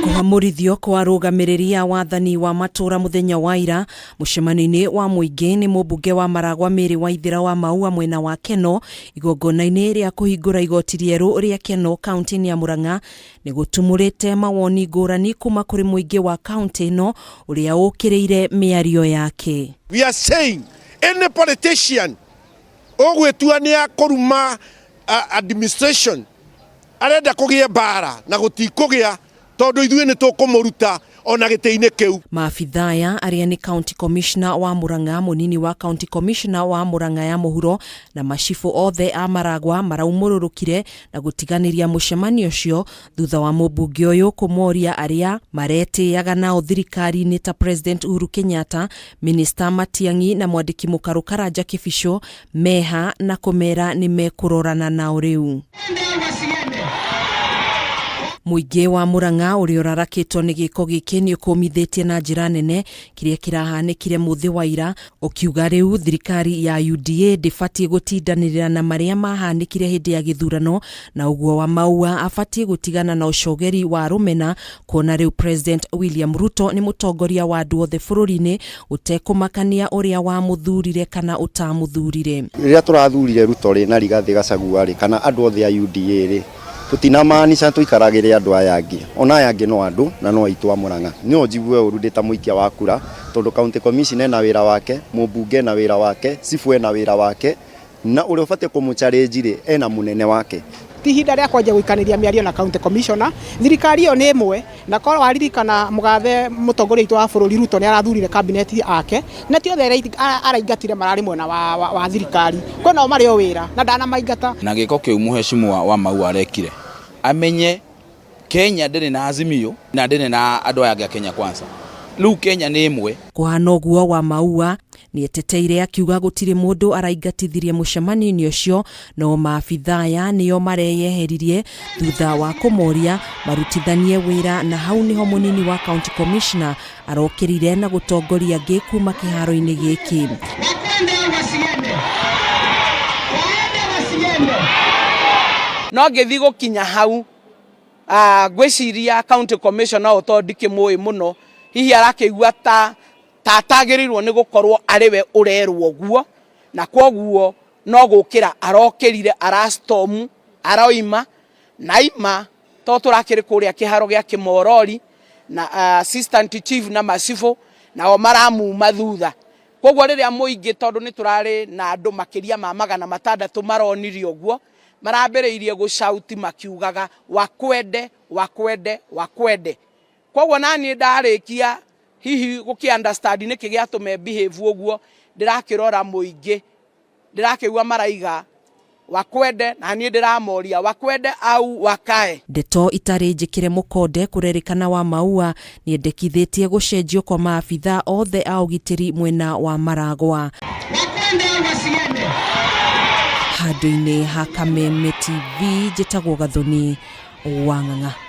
Kũhamũrithio kwa arũgamĩrĩri a wathani wa matũra mũthenya wa ira mũcemanio-inĩ wa mũingĩ nĩ mũmbunge wa Maragwa Mary Waithĩra wa Maua mwena wa Keno igongona-inĩ rĩa kũhingũra igoti rĩerũ rĩa Keno kaunti-inĩ ya Murang'a nĩ gũtumũrĩte mawoni ngũrani kuma kũrĩ mũingĩ wa kaunti ĩno ũrĩa ũkĩrĩire mĩario yake. We are saying any politician ũgwĩtua nĩ akũruma administration arenda kũgĩe mbara na gũtikũgĩa tondũ ithuĩ nĩ tũkũmũruta ona gĩtĩ-inĩ kĩu. Maabithaa aya arĩa nĩ County Commissioner wa Murang'a, mũnini wa County Commissioner wa Murang'a ya Mũhuro na macibũ othe a Maragwa maraumũrũrũkire na gũtiganĩria mũcemanio ũcio thutha wa mũmbunge ũyũ kũmoria arĩa maretĩaga nao thirikari-inĩ ta President Uhuru Kenyatta, Minister Matiang'i na mwandĩki mũkarũ Karanja Kĩbicũ meha na kũmera nĩ mekũrorana nao rĩu. Mũingĩ wa Murang'a ũrĩa ũrarakĩtwo nĩ gĩko gĩkĩ nĩ ũkũmithĩtie na njĩra nene kĩrĩa kĩrahanĩkire mũthĩ wa ira, ũkiuga rĩu thirikari ya UDA ndĩbatiĩ gũtindanĩrĩra na marĩa mahanĩkire hĩndĩ ya gĩthurano, na ũguo wa Maua abatiĩ gũtigana na ũcogeri wa rũmena kuona rĩu President William Ruto nĩ mũtongoria wa andũ othe bũrũri-inĩ gũtekũmakania ũrĩa wamũthurire kana ũtamũthurire. Rĩrĩa tũrathurire Ruto rĩ na Rigathĩ Gachagua rĩ kana andũ othe a UDA rĩ tũtinamaanica tũikaragĩre andũ aya angĩ ona aya angĩ no andũ na no aitũ a Murang'a. No njigue ũru ndĩ ta mũikia wa kura tondũ county commissioner ena wĩra wake, mũmbunge ena wĩra wake, cibũ ena wĩra wake na ũrĩa ũbatiĩ kũmũ challenge rĩ ena mũnene wake. Ti ihinda rĩa kwanjia gũikanĩria mĩario na county commissioner. Thirikari ĩyo nĩ ĩmwe na korwo waririkana mũgathe mũtongoria witũ wa bũrũri Ruto nĩ arathurire cabinet ake na ti othe araingatire mararĩ mwena wa, wa, wa thirikari kwĩ nao marĩ o wĩra na ndanamaingata. Na gĩko kĩu mũheshimiwa wa Maua arekire amenye Kenya ndĩrĩ na Azimio na ndĩrĩ na andũ aya angĩ a Kenya Kwanza. Rĩu Kenya nĩ ĩmwe. Kũhana ũguo wa Maua nĩeteteire akiuga gũtirĩ mũndũ araingatithirie mũcemanio-inĩ ũcio no maabithaa aya nĩo mareyeheririe thutha wa kũmoria marutithanie wĩra na hau nĩho mũnini wa county commissioner arokĩrire na gũtongoria angĩ kuma kĩharo-inĩ gĩkĩ. No ngĩthiĩ gũkinya hau ngwĩciria county commissioner ũyũ tondũ ndikĩmũĩ mũno hihi arakĩigua ta ta atagĩrĩirwo nĩ gũkorwo arĩ we ũrerwo ũguo na kwoguo no gũkĩra arokĩrire arastorm aroima na aima to tũrakĩrĩ kũrĩa kĩharo gĩa Kĩmorori na assistant chief na macibũ nao maramuma thutha. Koguo rĩrĩa mũingĩ tondũ nĩ tũrarĩ na andũ makĩria ma 600 maronire ũguo marambĩrĩirie gũcauti makiugaga wakwende wakwende wakwende. Koguo naniĩ ndarĩkia hihi gũkĩ understand nĩkĩ gĩatũma behave ũguo ndĩrakĩrora mũingĩ ndĩrakĩigua maraiga wakwende na niĩ ndĩramoria wakwende au wakae. Ndeto itarĩ njĩkĩre mũkonde kũrerĩkana wa Maua nĩendekithĩtie gũcenjio kwa maabithaa othe a ũgitĩri mwena wa Maragwa. Handũ-inĩ ha Kameme TV njĩtagwo Gathoni wa Ng'ang'a.